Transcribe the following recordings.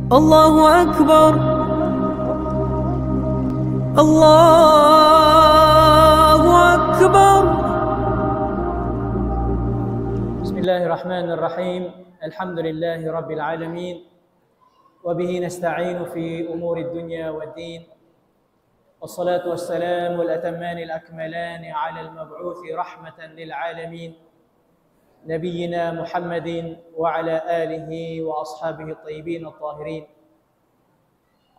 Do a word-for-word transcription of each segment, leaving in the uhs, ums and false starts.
الله أكبر. الله أكبر. بسم الله الرحمن الرحيم. الحمد لله رب العالمين، وبه نستعين في أمور الدنيا والدين، والصلاة والسلام الأتمان الأكملان على المبعوث رحمة للعالمين، نبينا محمد وعلى آله وأصحابه الطيبين الطاهرين.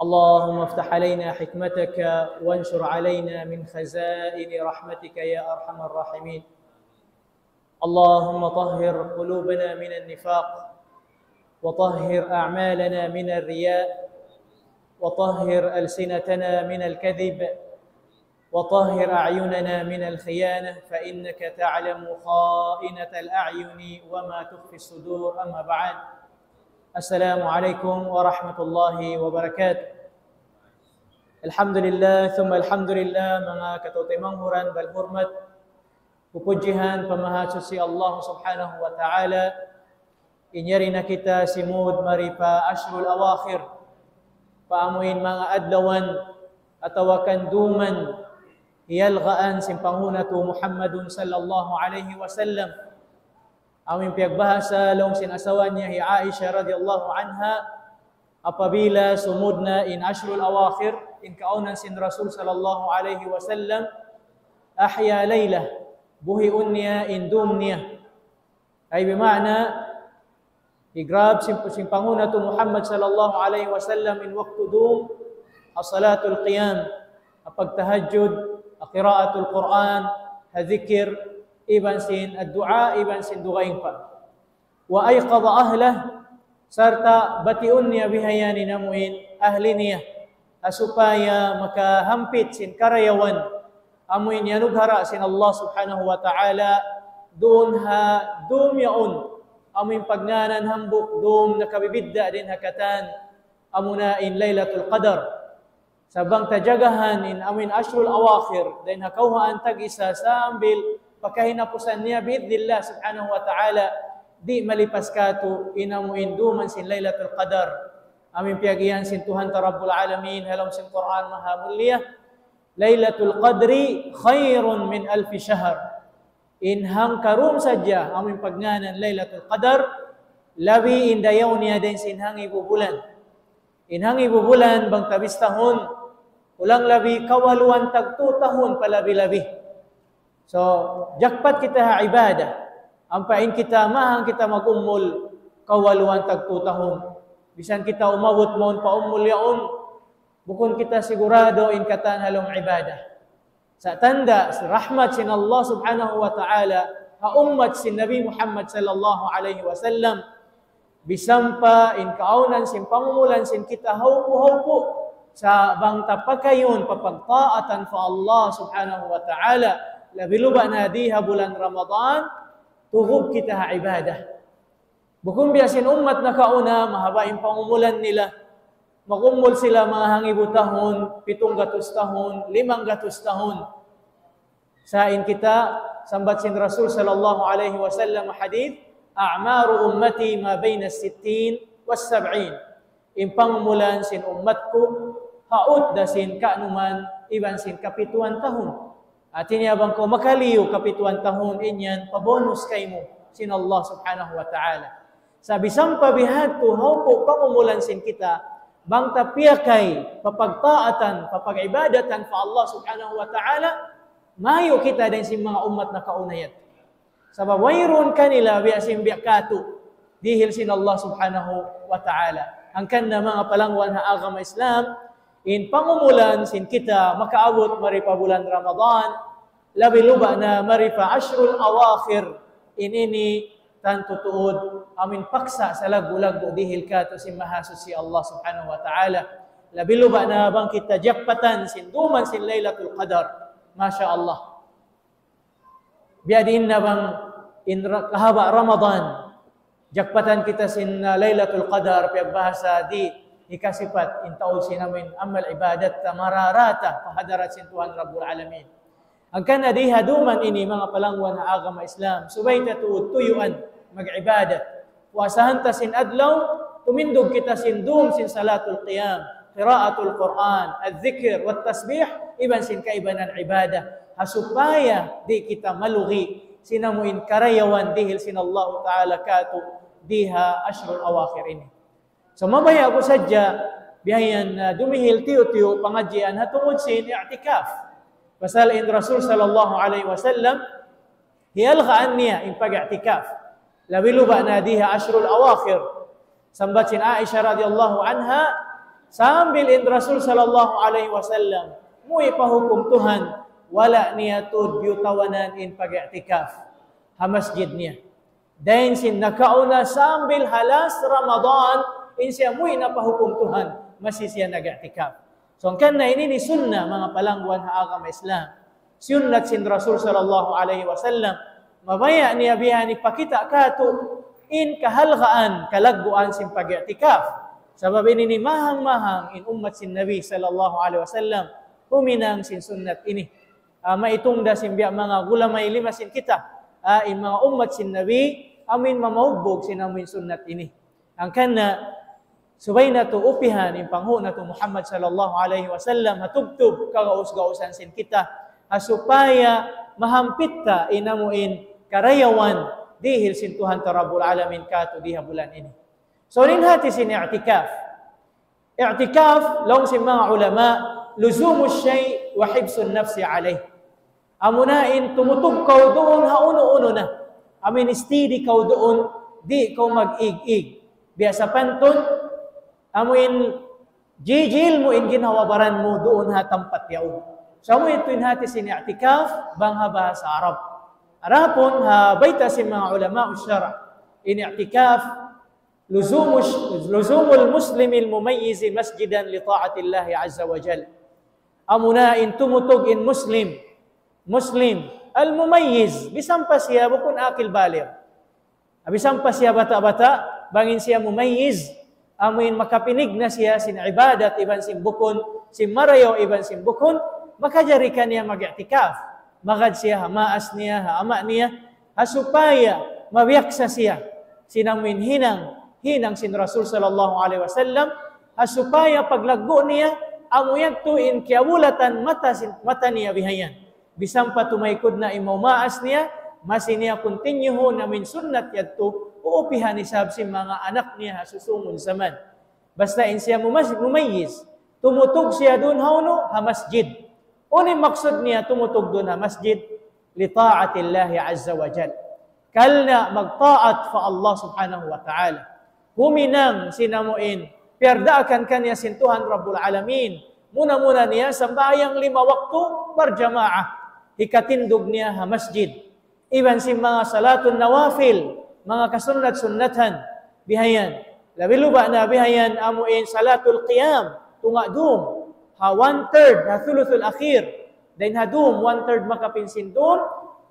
اللهم افتح علينا حكمتك وانشر علينا من خزائن رحمتك يا أرحم الراحمين. اللهم طهر قلوبنا من النفاق، وطهر أعمالنا من الرياء، وطهر ألسنتنا من الكذب، وطهر أعيننا من الخيانة، فإنك تعلم خائنة الأعين وما تخفي الصدور. أما بعد، السلام عليكم ورحمة الله وبركاته. Alhamdulillah, thumma alhamdulillah, manga kataymanghuran balhurmat, pupudjihan pa Mahasuchi Allah Subhanahu wa Ta'ala, in yari na kita simud mari pa ashrul awakhir, pa amuin manga adlawan atawa kan duman hiyalgaan sin panghu' natu' Muhammadun sallallahu alayhi wasallam. Amuin piyagbahasa laung sin asawa niya hi Aisha radiyallahu anha, apabila sumud na in ashrul awakhir, in kaunan sin Rasul sallallahu alayhi wasallam, ahya laylah, buhiun niya in dum niya. Ay bima'na, higrab sin, sin panghu' natu' Muhammad sallallahu alayhi wasallam in waktu dum, ha salatul qiyam, ha pagtahajjud, ha qiraatul Qur'an, ha dhikir, iban sin ad-du'a, iban sin dugaing pa. وأيقظ أهله, sarta' batiun niya bihayan in amuin ahli niya, ha supaya makahampit sin karayawan, amuin iyanughara' sin Allah Subhanahu wa Ta'ala, duun ha dum yaun, amuin pagngānan hambuuk dum nakabibidda' dayn ha katan, amuna in Laylatul Qadar. Sa' bang ta jagahan in amuin ashrul awakhir, dayn ha kawhaan tag-isa sambil pa kahinapusan niya, bi'idhnillah subhanahu wa ta'ala, di' malipas katu' in amuin duman sin Laylatul Qadar. Amuin piyag-iyan sin Tuhan ta Rabbul Alamin, ha lawm sin Qur'an Maha Mulia, ليلة القدر خير من ألف شهر. In hangkarum sadja amuin pagngānan Laylatul Qadar, labi in dayaw niya dayn sin hangibu bulan. In hangibu bulan bang ta bistahun, kulang labi kawaluan tagtu tahun pa labi-labi. So, jackpot kita ha ibadah. Ampa in kita mahang kita mag-umul kawaluan tagtu tahun. Bisan kita umabut mawn pa umul yaun, bukun kita sigurado in katan ha lawm ibadah. Sa' tanda' rahmat sin Allah subhanahu wa ta'ala ha ummat sin Nabi Muhammad sallallahu alayhi wasallam, bisan pa in kaawnan sin pangumulan sin kita hawpu-hawpu, sa' bang ta pakayun pa pagtaatan pa Allah subhanahu wa ta'ala, labi-labi na di ha bulan Ramadan, tugub kita ha ibadah. Bukun biya' sin ummat nakauna, mahaba' in pangumulan nila. Mag-umul sila manga hangibu tahun, pitung gatus tahun, limang gatus tahun. Sa' in kita, sambat sin Rasul sallallahu alayhi wasallam hadith, أعمار أمتي ما بين الستين والسبعين. In pangumulan sin ummat ku, haut da sin kaanuman, iban sin kapituan tahun. Hati niya bang kaw makaliyu kapituan tahun, in yan pa-bonus kaymu sin Allah subhanahu wa ta'ala. Sa' bisan pa bihadtu hawpu' pangumulan sin kita, bang ta piyakay pa pagtaatan, pa pag-ibadatan pa Allah subhanahu wa ta'ala, mayu' kita dayn sin manga ummat nakauna yadtu. Sabab wayruun kanila biya' sin biya' katu', dihil sin Allah subhanahu wa ta'ala. Hangkan na manga palangwan ha agama Islam, in pangumulan sin kita makaabut mari pa bulan Ramadan, labi-labi na mari pa ashrul awakhir, in ini tantu tuud amuin paksa' salaggu'-laggu' dihil katu' sin Mahasuchi Allah subhanahu wa ta'ala. Labi-labi na bang kita jackpotan sin duman sin Laylatul Qadar. Masha Allah. Biya' diin na bang in ra-, kahaba' Ramadan, jackpotan kita sin, uh, Laylatul Qadar, piyagbahasa di hikasipat in taud sin amuin amal ibadat ta mararata pa hadarat sin Tuhan Rabbul Alamin. Hangkan na di ha duman ini manga palangwan ha agama Islam, subay ta tuud tuyuan mag-ibadat. Puasahan ta sin adlaw, Tumindug kita sin dum sin salatul qiyam, qiraatul Qur'an, al-dhikr, wat tasbih, iban sin kaibanan ibadah. Ha supaya di' kita malugi sin amu in karayawan dihil sin Allahu Ta'ala kātu' di ha ashrul awakhir ini. So, mabaya' aku sadja, bihayan, ah, dumihil tiyu'-tiyu' pangadjian ha tungud sin i'tikaf. Pasal in Rasul sallallahu alayhi wasallam, hiyalgaan niya in pag-i'tikaf. Labi luba na di ha ashrul awakhir. Sambat sin Aisha radiyallahu anha, sambil in Rasul sallallahu alayhi wasallam, muwi' pa hukum Tuhan, wala' niya tuud biyutawanan in pag-i'tikaf ha masjid niya. Dayn sin nakauna sambil ha last Ramadan, in siya muwi' na pa hukum Tuhan, masi siya nag-i'tikaf. So, hangkan na ini in sunnat, manga palangguan ha agama Islam. Sunnat sin Rasul sallallahu alayhi wasallam. Mabaya' niya biya' ini pakita' kātu' in kahalgaan, kalagguan sin pag-i'tikaf. Sabab ini in mahang-mahang in ummat sin Nabi sallallahu alayhi wasallam huminang sin sunnat ini. Ah, maitung da sin biya' manga gulamay lima sin kita. Ah, in manga ummat sin Nabi, amu in mamaugbug sin amu in sunnat ini. Hangkan na, subay natu' upihan in panghu' natu' Muhammad sallallahu alayhi wasallam, ha tubtub kagaus-gausan sin kita, ha supaya mahampit ta in amu in karayawan dihil sin Tuhan ta Rabbul Alamin kātu' di ha bulan ini. So, in hati sin i'tikaf. I'tikaf, laung sin manga ulama, لزوم الشيء وحبس النفس عليه. Amuna in tumutug kaw duun ha unu-unu na. Amu in steady kaw duun, di' kaw mag-ig-ig. Biya' sapantun, amu in jijil mu in ginhawa-baran mu duun ha tampat yaun. So, amu yadtu in hati sin i'tikaf, bang ha bahasa Arab. Adapun ha bayta' sin manga ulama shara', in i'tikaf, لزوم الش-، لزوم المسلم المميز مسجدا لطاعة الله عز وجل. Amuna in tumutug in Muslim, Muslim, al-mumayyiz, bisan pa siya bukun akil baligh. Bisan pa siya bata'-bata', bang in siya mumayyiz, amu in makapinig na siya sin ibadat iban sin bukun, sin marayaw iban sin bukun, makajari kaniya mag-i'tikaf. Magad siya ha maas niya, ha ama' niya, ha supaya mabiyaksa siya sin amu in hinang, hinang sin Rasul sallallahu alayhi wasallam, ha supaya paglaggu' niya, amu yadtu in kiyabulatan mata sin, mata niya bihayan. Bisan pa tumaykud na in manga maas niya, masi niya continue-hun amu in sunnat yadtu, uupihan isab sin manga anak niya ha susungun jaman. Basta in siya mumas-, mumayyiz, tumutug siya duun ha unu, ha masjid. Unu in maksud niya tumutug duun ha masjid? لطاعة الله عز وجل. Karna' magtaat pa Allah subhanahu wa ta'ala. Huminang sin amu in piyardaakan kaniya sin Tuhan Rabbul Alamin. Muna-muna niya sambahayang lima waktu barjamaah. Hikatindug niya ha masjid. Iban sin manga salatun nawafil, manga kasunnat-sunnatan, bihayan. Labi luba na bihayan amu in salatul qiyam, tunga' dum, ha one third, ha thuluthul akhir. Dayn ha dum, one third makapin sin dum,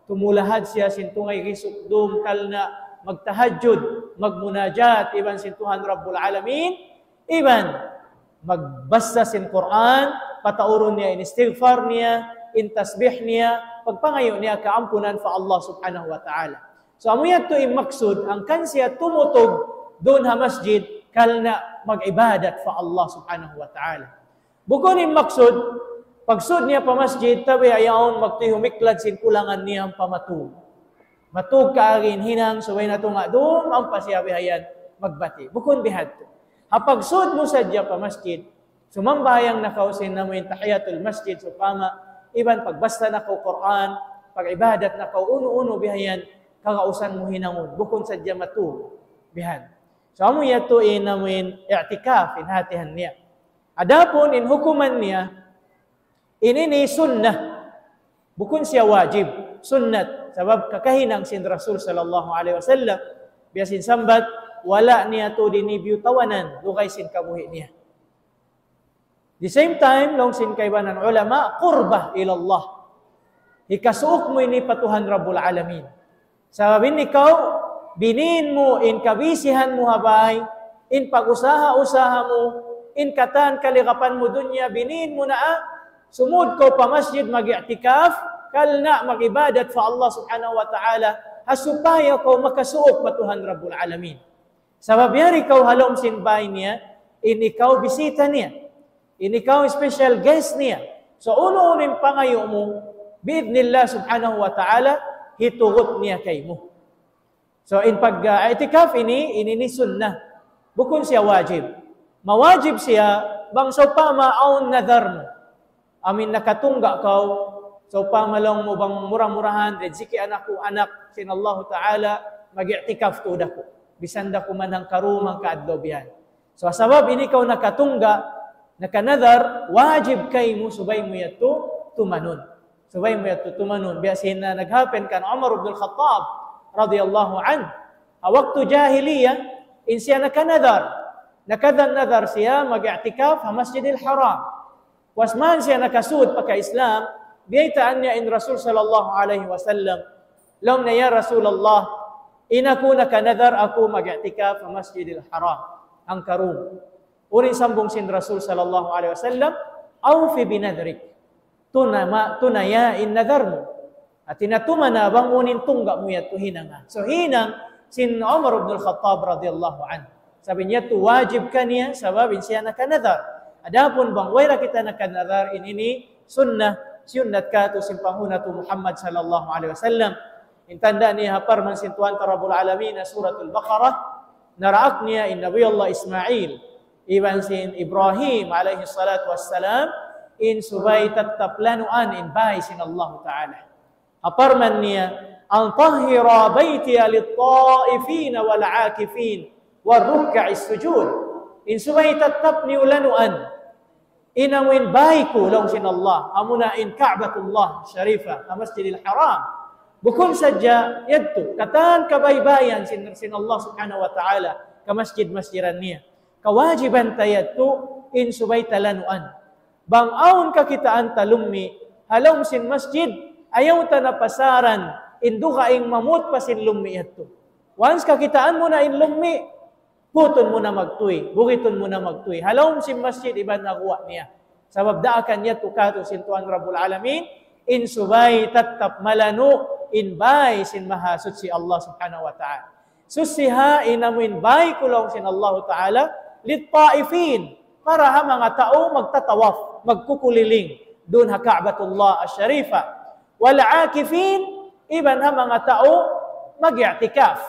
tumulahad siya sin tungay gisuk dum, karna' magtahajjud, magmunajat, iban sin Tuhan Rabbul Alamin, iban magbasa sin Qur'an, pataurun niya in istighfar niya, in tasbih niya, pagpangayu' niya kaampunan pa Allah subhanahu wa ta'ala. So, amu yadtu in maksud, hangkan siya tumutug duun ha masjid, karna' mag-ibadat pa Allah subhanahu wa ta'ala. Bukun in maksud, pagsud niya pa masjid, tabi' ayaun magtuy humiklad sin kulangan niya ampa matug. Matug kaagi in hinang, subay na tunga' dum, ampa siya bihayan magbati'. Bukun bihadtu. Ha pagsud mu sadja pa masjid, sumambahayang na kaw sin amu in tahiyatul masjid, sawpama, iban pagbasa na kaw Qur'an, pag-ibadat na kaw unu-unu bihayan, kagausan mu hinangun, bukun sadja matug, bihan. So, amu yadtu in amu in i'tikaf, in hatihan niya. Adapun in hukuman niya, ini ini sunnah. Bukun siya wajib, sunnat. Sabab kakahinang sin Rasul sallallahu alayhi wasallam, biya' sin sambat, wala' niya tuud ini biyutawanan, lugay sin kabuhi' niya. The same time, laung sin kaibanan ulama, قربة إلى الله. Hikasuuk mu ini pa Tuhan Rabbul Alamin. Sabab in ikaw, binin mu in kabisihan mu ha bay, in pag-usaha-usaha mu, in katan kaligapan mu dunya, binin mu na, ah, sumud kaw pa masjid mag-i'tikaf, karna' mag-ibadat pa Allah subhanahu wa ta'ala, ha supaya kaw makasuuk pa Tuhan Rabbul Alamin. Sabab yari kaw ha lawm sin bāy niya, in ikaw bisita niya. In ikaw special guest niya. So, unu-unu in pangayu' mu, bi'idhnillah subhanahu wa ta'ala, hitugut niya kaymu. So, in pag, ah, i'tikaf ini, ini ini sunnah. Bukun siya wajib. Mawajib siya, bang sawpama awn nadhar mu. Amuin nakatungga' kaw, sawpama laung mu bang mura-murahan, rijiki' aku anak sin Allahu Ta'ala, mag-i'tikaf tuud aku. Bisan da kuman hangkarum, hangkaadlaw bihan. So, sabab ini kaw nakatungga', nakanadhar, wajib kaymu subay mu yadtu tumanun. Subay mu yadtu tumanun. Biya' sin, ah, nag-happen kan Umar ibn al-Khattab radiyallahu anhu. Ha waktu jahiliya, in siya nakanadhar. Nakadhan nadhar siya mag-i'tikaf ha Masjidil Haram. Puas man siya nakasud pagka Islam, biyaytaan niya in Rasul sallallahu alayhi wasallam. Laung niya, "Ya Rasulullah, in aku nakanadhar aku mag-i'tikaf ha Masjidil Haram." Hangkarum. Unu in sambung sin Rasul sallallahu alayhi wasallam, "Awfi binadhrik." Tunama-, tunaya in nadhar mu. Hāti niya tumana bang unu in tungga' mu yadtu hinanga. So hinang sin Umar ibn al-Khattab radiyallahu anhu. Sabab niya yadtu wajib kaniya, sabab in siya nakanadhar. Adapun bang way da kita nakanadhar, in ini sunnah, siyunnat kātu' sin panghu' natu' Muhammad sallallahu alayhi wasallam. In tanda' niya ha parman sin Tuhan ta Rabbul Alamin, Suratul Baqarah, naraak niya in Nabi Allah Ismail, iban sin Ibrahim alayhi salatu wassalam, in subay tattap lanuan in bāy sin Allahu Ta'ala. Ha parman niya, "An tahhira baytiya lit-taifina wal-akifin war-rukka'is sujud." In subay tattap niyu lanuan in amuin bāy ku, laung sin Allah, amuna in Ka'batullah Sharifah, ha Masjidil Haram. Bukun sadja yadtu, katan kabaybayan sin, sin Allah Subhanahu wa Ta'ala, kamasjid-masjiran niya. Kawajiban ta yadtu in subay ta lanuan. Bang awn kakitaan ta lummi' ha lawm sin masjid, ayaw ta na pasaran in dugaing mamut pa sin lummi' yadtu. Once kakitaan mu na in lummi', putun mu na magtuy, bugitun mu na magtuy ha lawm sin masjid iban ha guwa' niya. Sabab daakan yadtu kātu' sin Tuhan Rabbul Alamin, in subay tattap malanu' in bāy sin Mahasuchi Allah Subhanahu wa Ta'ala. Susiha in amuin bāy ku, laung sin Allahu Ta'ala, lit-taifin, para ha manga tau magtatawaf, magkukuliling duun ha Ka'batullah Ash-Sharifah. Wal-akifin, iban ha manga tau mag-i'tikaf.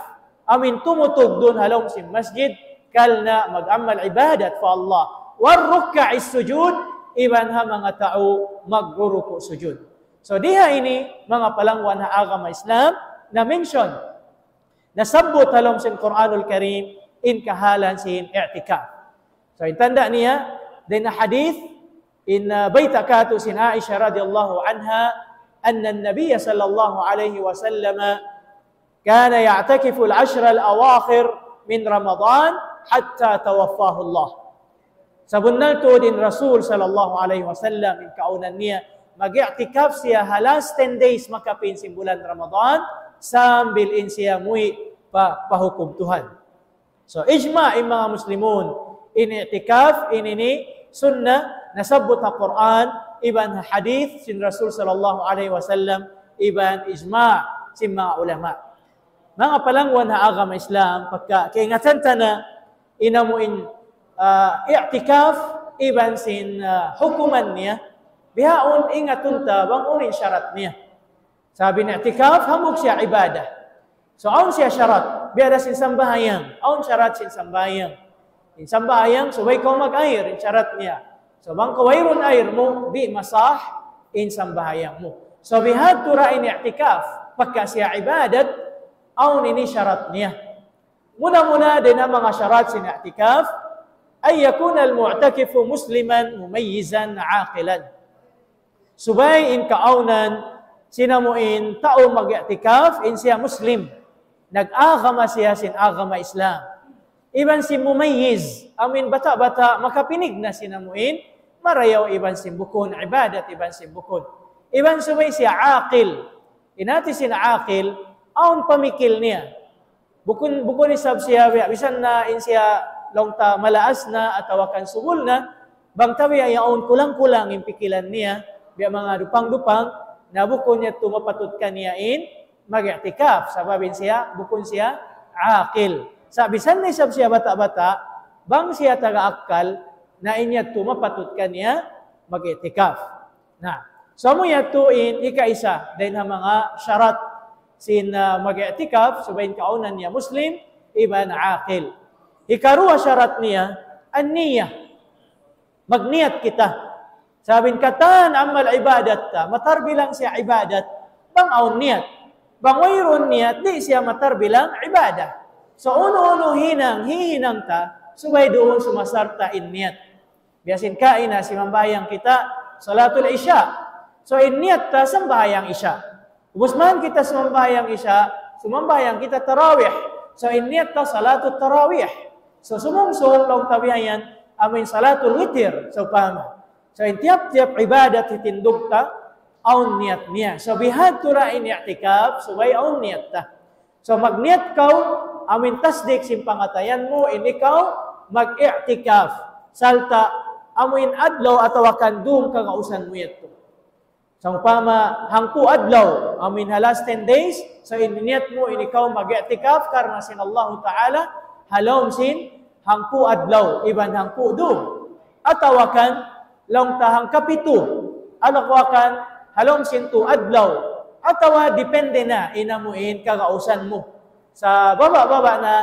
Amuin tumutug duun ha lawm sin masjid, karna' mag-amal ibadat pa Allah. War-rukka'is sujud, iban ha manga tau magruruku' sujud. So, di ha ini, manga palangwan ha agama Islam, na-mention, nasabbut ha lawm sin Qur'anul Karim, in kahalan sin i'tikaf. So, in tanda' niya, dayn ha hadith, in, uh, bayta' kātu' sin Aisha radiyallahu anha, أن النبي صلى الله عليه وسلم كان يعتكف العشر الأواخر من رمضان حتى توفاه الله. Sabunnal tuud in Rasul sallallahu alayhi wasallam, in kaawnan niya, mag-i'tikaf siya ha last ten days makapin sin bulan Ramadan, sambil in siya muwi' pa, pa hukum Tuhan. So, ijma' in manga Muslimun, in i'tikaf, in ini sunnah, nasabbut ha Qur'an, iban ha hadith sin Rasul sallallahu alayhi wasallam, iban ijma' sin manga ulama. Manga palangwan ha agama Islam, pagka kaingatan ta na in amu in, ah, i'tikaf, iban sin, ah, hukuman niya, bihaun ingatun ta bang unu in sharat niya. Sabab in i'tikaf, hambuuk siya ibadah. So, awn siya sharat, biya' da sin sambahayang, awn sharat sin sambahayang. In sambahayang, subay kaw mag-air, in sharat niya. So, bang kaw wayruun air mu, di' masah in sambahayang mu. So, bihadtu ra in i'tikaf, pagka siya ibadat, awn ini sharat niya. Muna-muna dayn ha manga sharat sin i'tikaf, أن يكون المعتكف مسلما مميزا عاقلا. Subay in kaawnan sin amu in tau mag-i'tikaf, in siya Muslim. Nag-agama siya sin agama Islam. Iban sin mumayyiz, amu in bata'-bata' makapinig na sin amu in marayaw iban sin bukun, ibadat iban sin bukun. Iban subay siya aqil. In hāti sin aqil, awn pamikil niya. Bukun, bukun isab siya, biya', bisan na in siya laung ta malaas na atawa kan subul na, bang ta biya' yaun kulang-kulang in pikilan niya, biya' manga dupang-dupang, na bukun yadtu mapatut kaniya in mag-i'tikaf, sabab in siya, bukun siya aqil. Sa' bisan na isab siya bata'-bata', bang siya taga akkal, na in yadtu mapatut kaniya mag-i'tikaf. Na, so amu yadtu in hikaisa dayn ha manga sharat sin, ah, mag-i'tikaf, subay in kaawnan niya Muslim iban aqil. Hikaruwa sharat niya, an-niyah. Magniyat kita. Sabab in katan amal ibadat ta, matarbilang siya ibadat bang awn niyat. Bang wayruun niyat, di' siya matarbilang ibadat. So, unu-unu hinang, hihinang ta, subay duun sumasarta' in niyat. Biya' sin kaina, simambahayang kita salatul isya. So, in niyat ta sambahayang isya. Ubus man kita sumambahayang isya, sumambahayang kita tarawih. So, in niyat ta salatul tarawih. So, sumungsung laung ta biya' yan, amu in salatul witir, sawpama. So, in tiyap-tiyap ibadat hitindug ta, awn niyat niya. So, bihadtu ra in i'tikaf, subay awn niyat ta. So, magniyat kaw, amu in tasdik sin pangatayan mu, in ikaw mag-i'tikaf. Sarta', amu in adlaw atawa kan dum kagausan mu yadtu. Sawpama hangpu' adlaw, amu in ha last ten days, so in niyat mu in ikaw mag-i'tikaf karna' sin Allahu Ta'ala, ha lawm sin hangpu' adlaw, iban hangpu' dum. Atawa kan, laung ta hangkapitu, atawa kan, ha lawm sin tu adlaw, atawa depende na in amu in kagausan mu. Sa' baba'-baba' na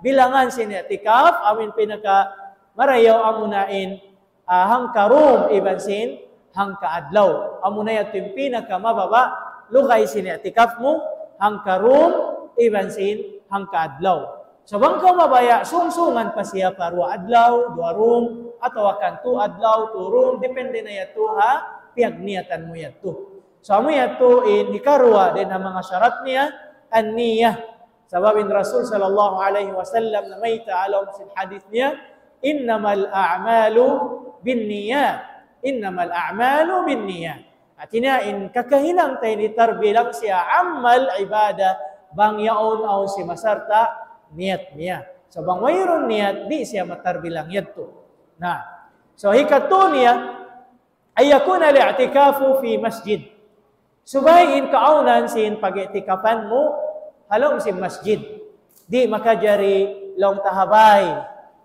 bilangan sin i'tikaf, amu in pinaka marayaw amu na in ah, hangka dum iban sin hangka adlaw. Amu na yadtu in pinaka mababa' lugay sin i'tikaf mu, hangka dum iban sin hangka adlaw. So bang kaw mabaya', sungsungan pa siya pa duwa adlaw, duwa dum, atawa kan tu adlaw, tu dum, depende na yadtu ha piyagniyatan mu yadtu. So amu yadtu in hikaruwa dayn ha manga sharat niya, an-niyah. Sabab in Rasul sallallahu alayhi wasallam namayta' ha lawm sin hadith niya, إنما الأعمال بالنيات. إنما الأعمال بالنيات. Hāti niya in kakahinang ta ini tarbilang siya amal ibadah bang yaun awn simasarta' niyat niya. So bang wayruun niyat, di' siya matarbilang yadtu. Na, so hikatu niya, أن يكون الاعتكاف في مسجد. Subay in kaawnan sin pag-i'tikafan mu ha lawm sin masjid. Di' makajari laung ta ha bāy.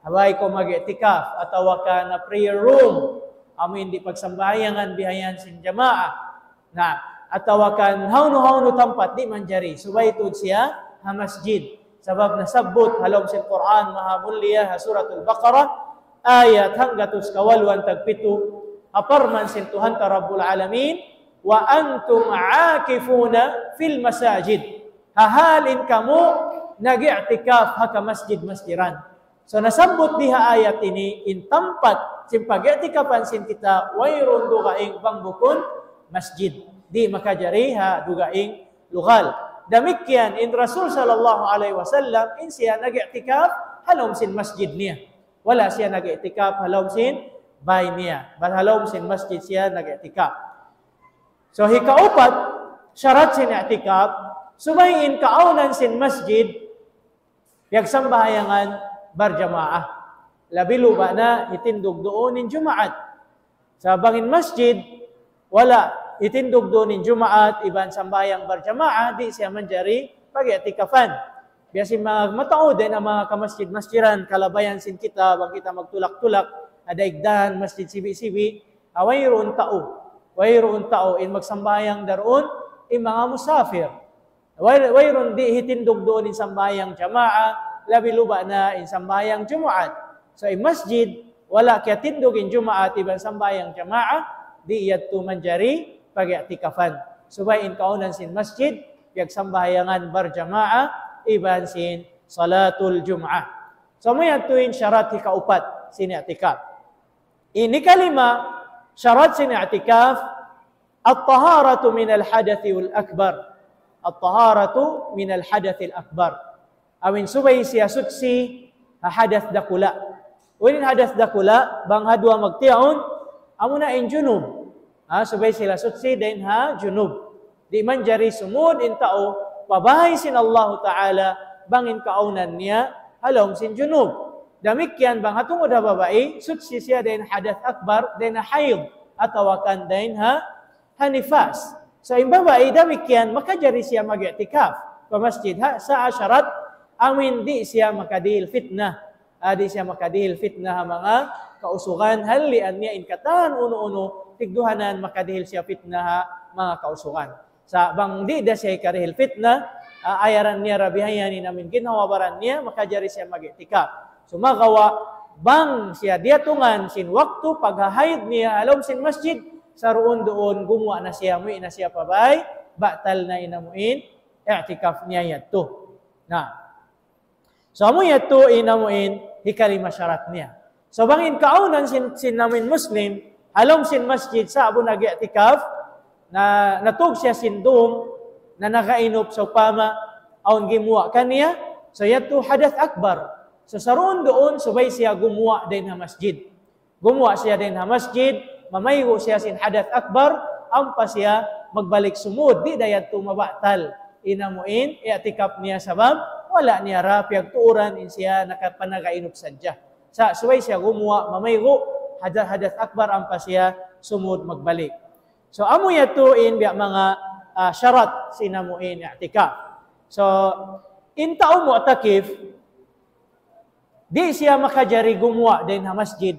Ha bāy kaw mag-i'tikaf, atawa kan ha prayer room. Amu in di' pagsambahayangan bihayan sin jamaa. Na, atawa kan hawnu-hawnu tampat, di' manjari. Subay tuud siya ha masjid. Sabab nasabbut ha lawm sin Qur'an maha mulia ha Suratul Baqarah, ayat hanggatus kawaluan tagpitu, ha parman sin Tuhan ta Rabbul Alamin, وأنتم عاكفون في المساجد. Ha hal in kamu nag-i'tikaf ha kamasjid-masjiran. So, nasabbut di ha ayat ini, in tampat sin pag-i'tikafan sin kita, wayruun dugaing bang bukun masjid. Di' makajari ha dugaing lugal. Damikkiyan in Rasul sallallahu alayhi wasallam, in siya nag-i'tikaf ha lawm sin masjid niya. Wala' siya nag-i'tikaf ha lawm sin bāy niya. Bal ha lawm sin masjid siya nag-i'tikaf. So, hikaupat, sharat sin i'tikaf, subay in kaawnan sin masjid, piyagsambahayangan barjamaah. Labi luba na hitindug duun in Jumaat. Sa' bang in masjid, wala' hitindug duun in Jumaat, iban sambahayang barjamaah, di' siya manjari pag-i'tikafan. Biya' sin manga mataud dayn ha manga kamasjid-masjiran, kalabayan sin kita, bang kita magtulak-tulak, ha daigdan, masjid sibi'-sibi', ha wayruun tau. Wayruun tau, in magsambahayang duun, in manga musafir. Way-, wayruun di' hitindug duun in sambahayang jamaa, labi luba na in sambahayang Jumaat. So, in masjid, wala' kiyatindug in Jumaat iban sambahayang jamaa, di' yadtu manjari pag-i'tikafan. Subay in kaawnan sin masjid, piyagsambahayangan barjamaa, iban sin salatul Jumaah. So, amu yadtu in sharat hikaupat sin i'tikaf. In hikalima, sharat sin i'tikaf, الطهارة من الحدث الأكبر. الطهارة من الحدث الأكبر. Amu in subay siya suchi ha hadath dakula'. Unu in hadath dakula', bang ha duwa magtiyaun, amu na in junub. Ha, subay sila suchi dayn ha junub. Di' manjari sumud in tau pa bāy sin Allahu Ta'ala bang in kaawnan niya ha lawm sin junub. Damikkiyan bang ha tungud ha babai, suchi siya dayn hadath akbar, dayn ha hayd, atawa kan dayn ha, ha nifas. So, in babai damikkiyan, makajari siya mag-i'tikaf pa masjid, ha, sa' sharat Amuin di' siya makadihil fitna. Ah, di' siya makadihil fitna ha manga kausugan, halian niya in katan unu-unu, tigduhanan makadihil siya fitna ha manga kausugan. Sa' bang di' da siya hikarihil fitna, ah, ayaran niya ra bihayan in amuin ginhawa-baran niya, makajari siya mag-i'tikaf. Sumagawa', bang siya diyatungan sin waktu paghahaid niya ha lawm sin masjid, saruun-duun gumuwa' na siya, muwi' na siya pa bay, batal na in amuin i'tikaf niya yadtu. Na. So, amu yadtu in amuin hikalima sharat niya. So, bang in kaawnan sin, sin amuin Muslim, ha lawm sin masjid sa'bu nag-i'tikaf, na natug siya sin dum, na nagainup sawpama, awn gimuwa' kaniya, so yadtu hadath akbar. So, saruun-duun, subay siya gumuwa' dayn ha masjid. Gumuwa' siya dayn ha masjid, mamaygu' siya sin hadath akbar, ampa siya magbalik sumud, di' da yadtu mabatal in amuin i'tikaf niya sabab, wala' niya ra piyagtuuran in siya nakapanagainup sadja. Sa' subay siya gumuwa', mamaygu', hadath, hadath akbar, ampa siya sumud magbalik. So, amu yadtu in biya' manga, ah, sharat sin amuin i'tikaf. So, in tau mu'takif, di' siya makajari gumuwa' dayn ha masjid,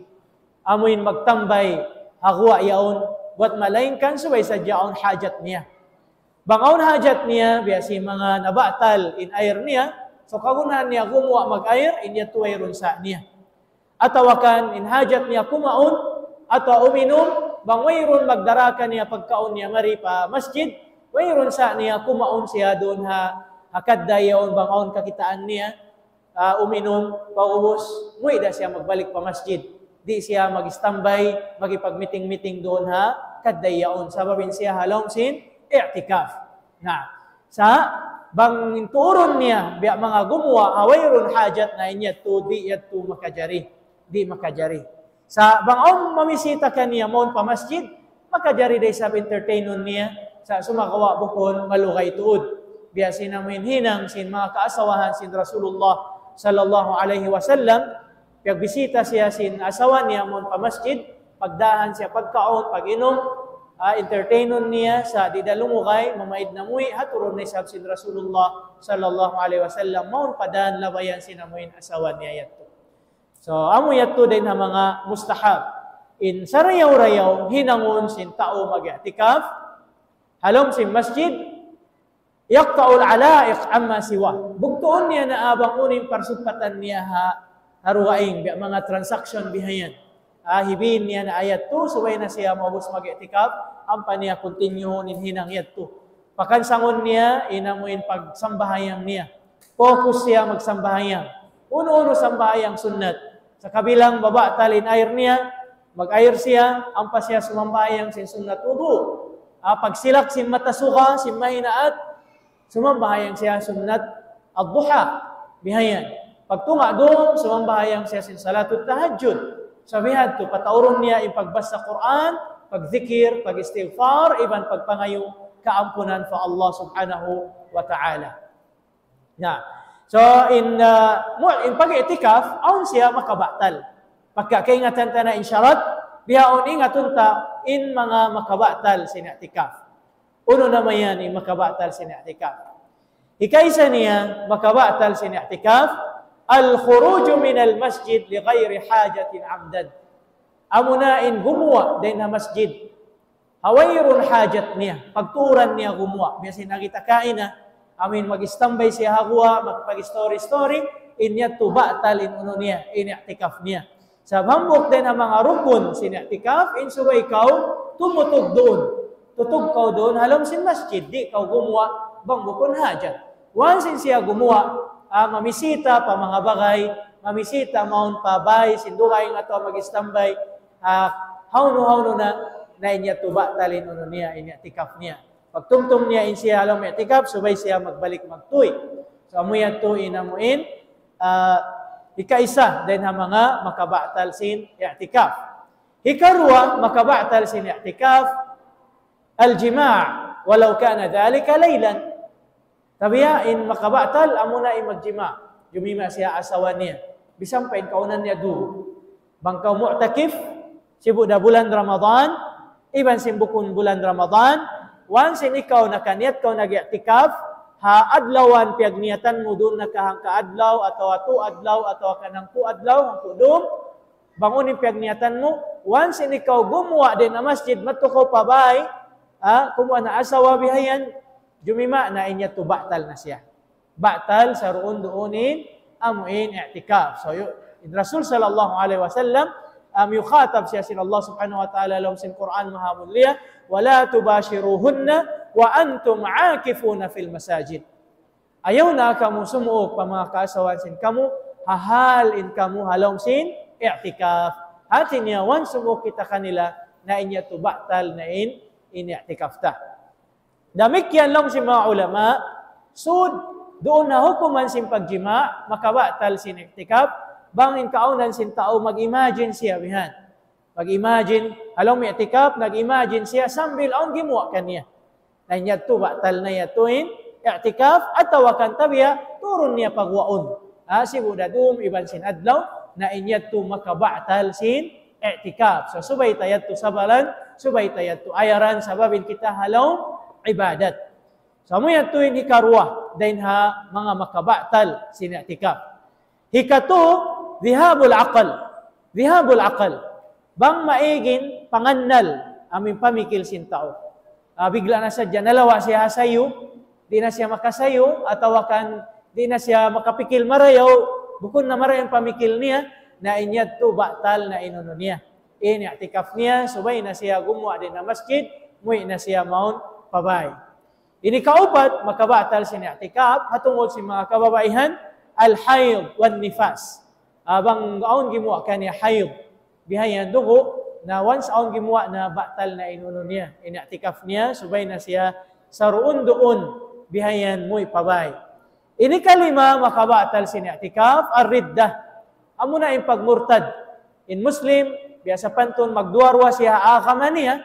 amuin magtambay ha guwa' yaun, buwat malaingkan subay sadja awn hajat niya. Bang awn hajat niya, biya' sin manga nabatal in air niya, so kagunahan niya gumuwa' mag-air, in yadtu wayruun sa' niya. Atawa kan in hajat niya kumaun, atawa uminum, bang wayruun magdara kaniya pagkaun niya mari pa masjid, wayruun sa' niya kumaun siya duun ha, ha kadday yaun bang awn kakitaan niya, ah, uminum, paubus, muwi' da siya magbalik pa masjid. Di' siya mag-standby, makipag-meeting-meeting duun ha kadday yaun. Sabab in siya ha lawm sin i'tikaf. Na, sa' bang tuurun niya, biya' manga gumuwa', ha wayruun hajat na in yadtu, di' yadtu makajari. Di' makajari. Sa' bang awn mamisita kaniya mawn pa masjid, makajari da isab entertainun niya, sa' sumagawa' bukun malugay tuud. Biya' sin amuin hinang sin manga kaasawahan sin Rasulullah sallallahu alayhi wasallam, piyagbisita siya sin asawa niya mawn pa masjid, pagdahan siya pagkaun, pag-inum, ah, entertainun niya, sa' di' da lumugay, mamaid na muwi', haturun na isab sin Rasulullah sallallahu alayhi wasallam, mawn pa dan labayan sin amuin asawa niya yadtu. So, amu yadtu dayn ha manga mustahab. In sarayaw-rayaw hinangun sin tau mag-i'tikaf, ha lawm sin masjid, يقطع العلائق عما سواه. Bugtuun niya na bang unu in parsugpatan niya ha, ha dugaing, biya' manga transaction bihayan. Ah, hibin niya na yadtu, subay na siya maubus mag-i'tikaf, ampa niya continue in hinang yadtu. Pakansangun niya, in amuin pagsambahayang niya. Focus siya magsambahayang. Unu-unu sambahayang sunnat. Sa' kabilang babatal in air niya, mag-air siya, ampa siya sumambahayang sin sunnat wudu'. Ah, pagsilak sin mata suga, sin mahinaat, sumambahayang siya sunnat ad-duha. Bihayan. Pagtunga' dum, sumambahayang siya sin salatut tahajjud. Sa' bihadtu, pataurun niya in pagbasa Qur'an, pagzikir, pag-istighfar, iban pagpangayu' kaampunan pa Allah subhanahu wa ta'ala. Na. So, in, uh, mu-, in pag-i'tikaf, awn siya makabatal. Pagka kaingatan ta na in sharat, bihaun ingatun ta in manga makabatal sin i'tikaf. Unu na mayan in makabatal sin i'tikaf? Hikaisa niya, makabatal sin i'tikaf, الخروج من المسجد لغير حاجة عمدا. Amuna in gumuwa' dayn ha masjid ha wayruun hajat niya, pagtuuran niya gumuwa'. Biya' sin agi ta kaina, amuin mag-standby siya ha guwa', mag-, mag-story-story, in yadtu batal in unu niya, in i'tikaf niya. Sabab hambuuk dayn ha manga rukun sin i'tikaf, in subay kaw tumutug duun. Tutug kaw duun ha lawm sin masjid, di' kaw gumuwa' bang bukun hajat. Once in siya gumuwa', ah, mamisita pa manga bagay, mamisita mawn pa bay sin dugaing atawa mag-standby, ah, hawnu-hawnu na, na in yadtu batal in unu niya, in i'tikaf niya. Pagtumtum niya in siya ha lawm i'tikaf, subay siya magbalik magtuy. So, amu yadtu in amuin, ah, hikaisa dayn ha manga makabatal sin i'tikaf. Hikaruwa makabatal sin i'tikaf, الجماع ولو كان ذلك ليلا. Tabiya' in makabatal, amuna in magjima'. Jumima' siya asawa niya. Bisan pa in kaunan niya duun. Bang kaw mu'takif, sibu' da bulan Ramadan, iban sin bukun bulan Ramadan, once in ikaw nakaniyat kaw nag-i'tikaf, ha adlawan piyagniyatan mu, duun na ka hangka adlaw, atawa tu adlaw, atawa kan hangpu adlaw, hangpu dum, bang unu in piyagniyatan mu, once in ikaw gumuwa' dayn ha masjid, madtu kaw pa bāy, ha, kumuha' na asawa bihayan, jumima' na, in yadtu batal na siya. Batal saruun-duun in amu in i'tikaf. So, yu-, in Rasul sallallahu alayhi wasallam, um, yukhatab siya sin Allah subhanahu wa ta'ala ha lawm sin Qur'an maha mulia, ولا تباشروهن وأنتم عاكفون في المساجد. Ayaw na kamu sumuuk pa manga kaasawahan sin kamu, ha hal in kamu ha lawm sin i'tikaf. Hāti niya, once sumuuk kita kanila, na in yadtu batal na in, in i'tikaf ta. Damikkiyan laung sin manga ulama, sud, duun ha hukuman sin pagjima', makabatal sin i'tikaf, bang in kaawnan sin tau mag-imagine siya bihan. Mag-imagine, ha lawm i'tikaf, nag-imagine siya sambil awn gimuwa' kaniya. Na in yadtu batal na yadtu in i'tikaf, atawa kan tabiya', turun niya paguwaun. Ha, sibu' da dum iban sin adlaw, na in yadtu makabatal sin i'tikaf. So, subay ta yadtu sabalan, subay ta yadtu ayaran, sabab in kita ha lawm ibadat. So, amu yadtu in hikaruwa, dayn ha manga makabatal sin i'tikaf. Hikatu, ذهاب العقل. ذهاب العقل. Bang maig in pangannal, amu in pamikil sin tau. Ah, bigla na sadja nalawa' siya ha sayu, di' na siya makasayu, atawa kan di' na siya makapikil marayaw, bukun na marayaw in pamikil niya, na in yadtu batal na in unu niya. In i'tikaf niya, subay na siya gumuwa' dayn ha masjid, muwi' na siya mawn pa bāy. Ini kaupat, makabatal sin i'tikaf, ha tungud sin manga kababaihan, الحيض والنفاس. Ah, bang awn gimuwa' kaniya hayd, bihayan dugu', na once awn gimuwa' na batal na in unu niya, in i'tikaf niya, subay na siya saruun-duun, bihayan muwi' pa bāy. Ini kalima makabatal sin i'tikaf, الردة. Amu na in pagmurtad. In Muslim, biya' sapantun magduwa-ruwa siya ha agama niya,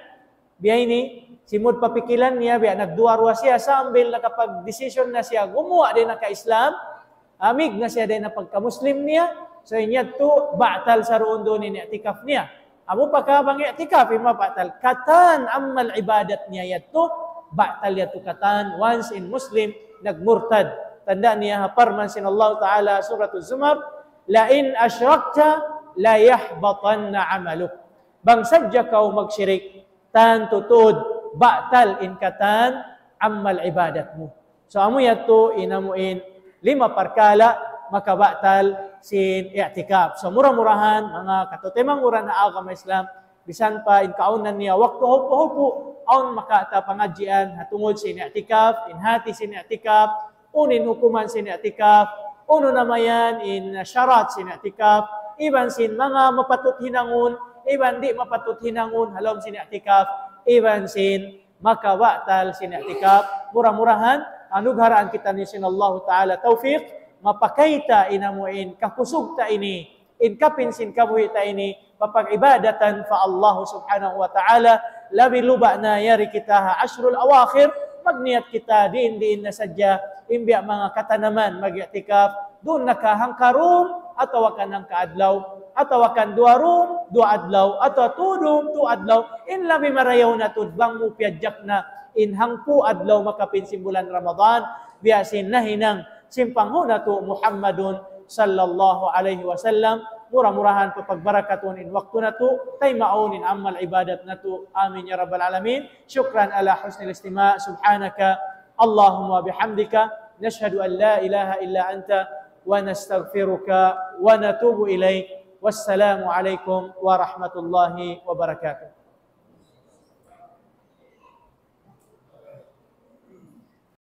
biya' ini, simud pa pikilan niya, biya' nagduwa-ruwa siya, sambil nakapag-decision na siya, gumuwa' dayn ha ka-Islam, amig na siya dayn ha pagka-Muslim niya, so in yadtu, batal saruun-duun in i'tikaf niya. Amu pa ka bang i'tikaf, in mabatal. Katan amal ibadat niya yadtu, batal yadtu katan, once in Muslim, nagmurtad. Tanda' niya ha parman sin Allah Ta'ala, Suratul Zumar, لئن أشركت ليحبطن عملك. Bang sadja kaw magsirik, tantu tuud batal in katan amal ibadat mu. So, amu yadtu in amu in lima parkala' makabatal sin i'tikaf. So, mura-murahan, manga kataymanghuran ha agama Islam, misan pa in kaawnan niya waktu hupu-hupu, awn makawa' ta pangadjian ha tungud sin i'tikaf, in hāti sin i'tikaf, unu in hukuman sin i'tikaf, unu na mayan in sharat sin i'tikaf, iban sin manga mapatut hinangun, iban di' mapatut hinangun ha lawm sin i'tikaf, iban sin makabatal sin i'tikaf. Mura-murahan, anugharaan kitaniyu sin Allah Ta'ala tawfiq, mapakay ta in amu in kakusug ta ini, in kapin sin kabuhi' ta ini, papag-ibadatan pa Allah Subhanahu wa Ta'ala, labi luba' na yari kita ha ashrul awakhir, magniyat kita diin-diin na sadja, in biya' manga katanaman mag-i'tikaf, duun na ka hangka dum, atawa kan hangka adlaw, atawa kan duwa dum, duwa adlaw, atawa tu dum, tu adlaw, in labi marayaw na tuud bang mu piyajak na in hangpu' adlaw makapin sin bulan Ramadan, biya' sin nahinang sin panghu' natu' Muhammadun sallallahu alayhi wasallam. Mura-murahan papagbarakatun in waktu natu', taymaun in amal ibadat natu'. Amin ya rabbal alamin. شكرا على حسن الاستماع. سبحانك اللهم وبحمدك، نشهد أن لا إله إلا أنت، ونستغفرك ونتوب إليك. والسلام عليكم ورحمة الله وبركاته.